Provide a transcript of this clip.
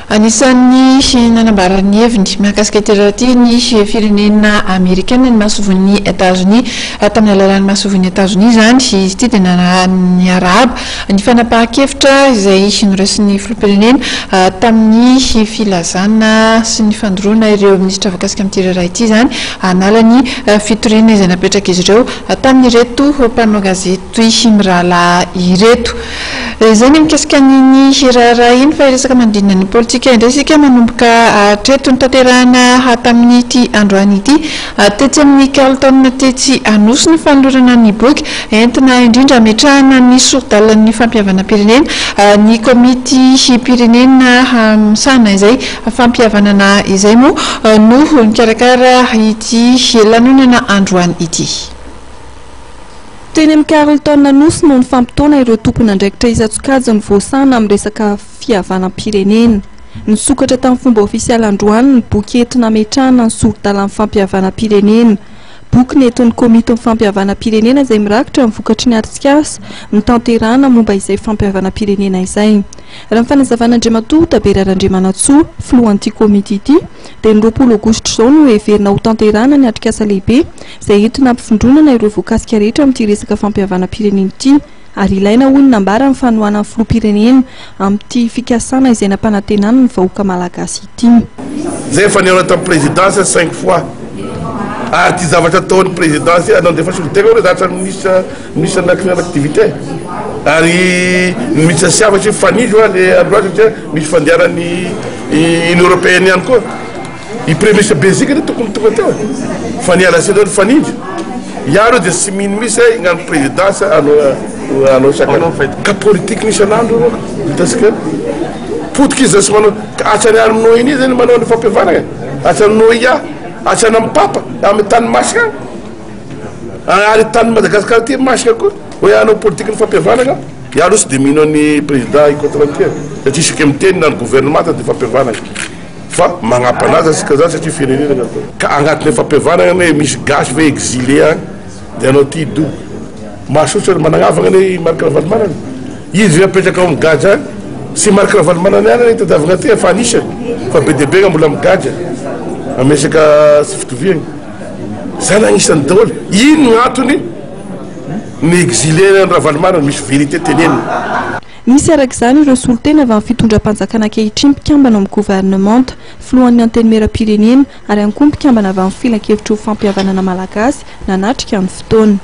Anisan'ny nanambara ny heviny mahakasika ity raharaha ity ny firenena amerikana, ny masoivohon'i Etazonia. Tamin'ny alalan'ny masoivohon'i Etazonia izany, izy ity dia niarahaba ny fanapahan-kevitra izay noraisin'ny filoham-pirenena tamin'ny filazana sy ny fandoroana ireo minisitra voakasika amin'ity raharaha ity izany hanala ny fitoriana izay napetrak'izy ireo tamin'ireto mpanao gazety mirahalahy ireto. Izay ny mikasika an'iny raharaha iny fa hiresaka manodidina ny politika indray isika manomboka hatreto. Notanterahina tamin'ity androany ity tetsy amin'ny Carlton tetsy Anosy ny fanolorana ny boky entina indrindra hametrahana ny sori-dalan'ny fampihavanam-pirenena. Ny komitim-pirenena misahana izay fampihavanana izay moa no nikarakara ity lanonana androany ity. Teny amin'ny Carlton Anosy no nifampitaona ireo tompon'andraikitra isan-tsokajiny voasahana amin'ny resaka fihavanam-pirenena. Nisokatra tamin'ny fomba ofisialy androany ny boky entina hametrahana ny sori-dalan'ny fampihavanam-pirenena. Boky nentin'ny komitin'ny fampihavanam-pirenena izay mirakitra ny vokatry ny atrikasa notanterahana momba izay fampihavanam-pirenena izay. Raha ny fanazavan'Andriamatoa Tabera Randriamanantsoa, filohan'ity komity ity, dia ny 20 aogositra izao no heverina hotanterahana ny atrikasa lehibe izay entina hampivondronana ireo voakasika rehetra amin'ity resaka fampihavanam-pirenena ity ary ilaina hoy ny nambara ny fanohanan'ny filoham-pirenena amin'ity fikasana izay nampanantenany ny vahoaka malagasy ity. Zay efa nihaona tamin'ny présidence cinq fois ary ty zavatra ataon'ny présidence ty nandefa solontena hoe zatra ministre ministre ny activité ary ny ministre siava satria mifanindry hoa le androany satria misy fandehanan'ny Union européenne ihany koa. I premier ministre Belgique anie tokony tonga teo e. Fa niala seza nifanindry. Ia aloha dia tsy mino mihitsy hoe hagnano présidence hanao hanao sakana. Ka politique ny isan'andro aloha hitantsika. Potika izy zany sy manao ka hatrany amin'ny ONU zany manao ny fampihavanana e. Hatrany OIA, hatrany amin'ny Papa, amin'ny tany masina agny. Ary tany Madagascar ty masina koa hoe hanao politique ny fampihavanana. Ia aloha tsy dia mino an'i président Ikoto Ratia satria isika miteny na ny gouvernement dia fampihavanana. Fa magnampanaja antsika zany satria firenena ny atao. Ka agnatin'ny fampihavanana anie misy gasy ve exilé agny de anao ty hidoboka. Mahasosotra ny managnavagna anie i Marc Ravalomanana. Izy ve apetraka ao migadra agny? Tsy Marc Ravalomanana ihany anie tadiavigna aty fa anisany fa be dia be nga mbola migadra am resaka tsy fitoviagna. Zany agnisany daholo. Ino gn'antony ny exilé an'i Ravalomanana? Misy vérité tenenina. Nisy araka izany ireo solontena avy amin'ny fitondram-panjakana ankehitriny mpikambana ao amin'ny governemanta, filohan'ny Antenimierampirenena ary ihany koa mpikambana avy amin'ny filankevitry ny fampihavanana malagasy nanatrika ny fotoana.